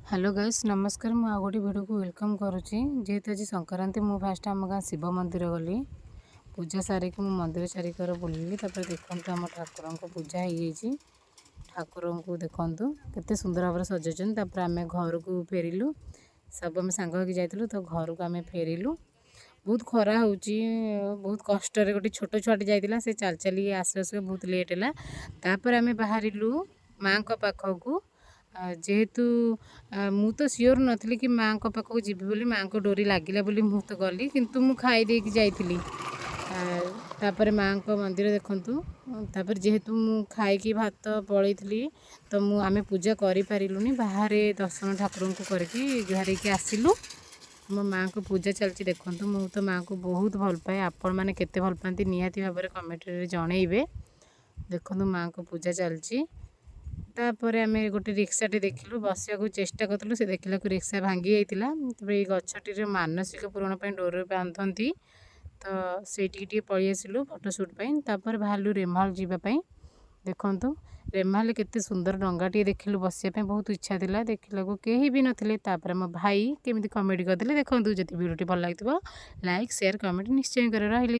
Hello guys, ନମସ୍କାର। ମୁଁ ଆଉ ଗୋଟେ ଭିଡ଼ିଓକୁ welcome କରୁଛି। ଯେହେତୁ ଆଜି ସଂକ୍ରାନ୍ତି, ମୁଁ ଫାଷ୍ଟ ଆମ ଗାଁ ଶିବ ମନ୍ଦିର ଗଲି। ପୂଜା ସାରିକି ମୁଁ ମନ୍ଦିର ଚାରିକର ବୁଲିଲି। ତାପରେ ଦେଖନ୍ତୁ, ଆମ ଠାକୁରଙ୍କ ପୂଜା ହେଇଯାଇଛି। ଠାକୁରଙ୍କୁ ଦେଖନ୍ତୁ, କେତେ ସୁନ୍ଦର ଭାବରେ ସଜାଇଛନ୍ତି। ତାପରେ ଆମେ ଘରକୁ ଫେରିଲୁ। ସବୁ ଆମେ ସାଙ୍ଗ ହେଇକି ଯାଇଥିଲୁ, ତ ଘରକୁ ଆମେ ଫେରିଲୁ। ବହୁତ ଖରା ହେଉଛି। ବହୁତ କଷ୍ଟରେ ଗୋଟେ ଛୋଟ ଛୁଆଟେ ଯାଇଥିଲା, ସେ ଚାଲି ଚାଲି ଆସୁ ଆସୁ ବହୁତ ଲେଟ୍ ହେଲା। ତାପରେ ଆମେ ବାହାରିଲୁ ମାଆଙ୍କ ପାଖକୁ। ଯେହେତୁ ମୁଁ ତ ସିଓର ନଥିଲି କି ମାଆଙ୍କ ପାଖକୁ ଯିବି ବୋଲି, ମାଆଙ୍କ ଡୋରି ଲାଗିଲା ବୋଲି ମୁଁ ତ ଗଲି, କିନ୍ତୁ ମୁଁ ଖାଇ ଦେଇକି ଯାଇଥିଲି। ତାପରେ ମାଆଙ୍କ ମନ୍ଦିର ଦେଖନ୍ତୁ। ତାପରେ ଯେହେତୁ ମୁଁ ଖାଇକି ଭାତ ପଳେଇଥିଲି, ତ ଆମେ ପୂଜା କରିପାରିଲୁନି। ବାହାରେ ଦର୍ଶନ ଠାକୁରଙ୍କୁ କରିକି ଜୁହାର ହେଇକି ଆସିଲୁ। ମୋ ମାଆଙ୍କ ପୂଜା ଚାଲିଛି, ଦେଖନ୍ତୁ। ମୁଁ ତ ମାଆଙ୍କୁ ବହୁତ ଭଲ ପାଏ। ଆପଣମାନେ କେତେ ଭଲ ପାଆନ୍ତି, ନିହାତି ଭାବରେ କମେଣ୍ଟରେ ଜଣେଇବେ। ଦେଖନ୍ତୁ, ମାଆଙ୍କ ପୂଜା ଚାଲିଛି। ତାପରେ ଆମେ ଗୋଟେ ରିକ୍ସାଟେ ଦେଖିଲୁ, ବସିବାକୁ ଚେଷ୍ଟା କରିଥିଲୁ। ସେ ଦେଖିଲାକୁ ରିକ୍ସା ଭାଙ୍ଗି ଯାଇଥିଲା। ତାପରେ ଏଇ ଗଛଟିର ମାନସିକ ପୂରଣ ପାଇଁ ଡୋର ବାନ୍ଧନ୍ତି, ତ ସେଇଠିକି ଟିକେ ପଳେଇ ଆସିଲୁ ଫଟୋ ସୁଟ୍ ପାଇଁ। ତାପରେ ବାହାରିଲୁ ରେମାଲ ଯିବା ପାଇଁ। ଦେଖନ୍ତୁ, ରେମାଲରେ କେତେ ସୁନ୍ଦର ଡଙ୍ଗାଟିଏ ଦେଖିଲୁ। ବସିବା ପାଇଁ ବହୁତ ଇଚ୍ଛା ଥିଲା। ଦେଖିଲାକୁ କେହି ବି ନଥିଲେ। ତାପରେ ମୋ ଭାଇ କେମିତି କମେଡ଼ି କରିଦେଲେ, ଦେଖନ୍ତୁ। ଯଦି ଭିଡ଼ିଓଟି ଭଲ ଲାଗିଥିବ, ଲାଇକ୍, ସେୟାର, କମେଣ୍ଟ ନିଶ୍ଚୟ କରି। ରହିଲି।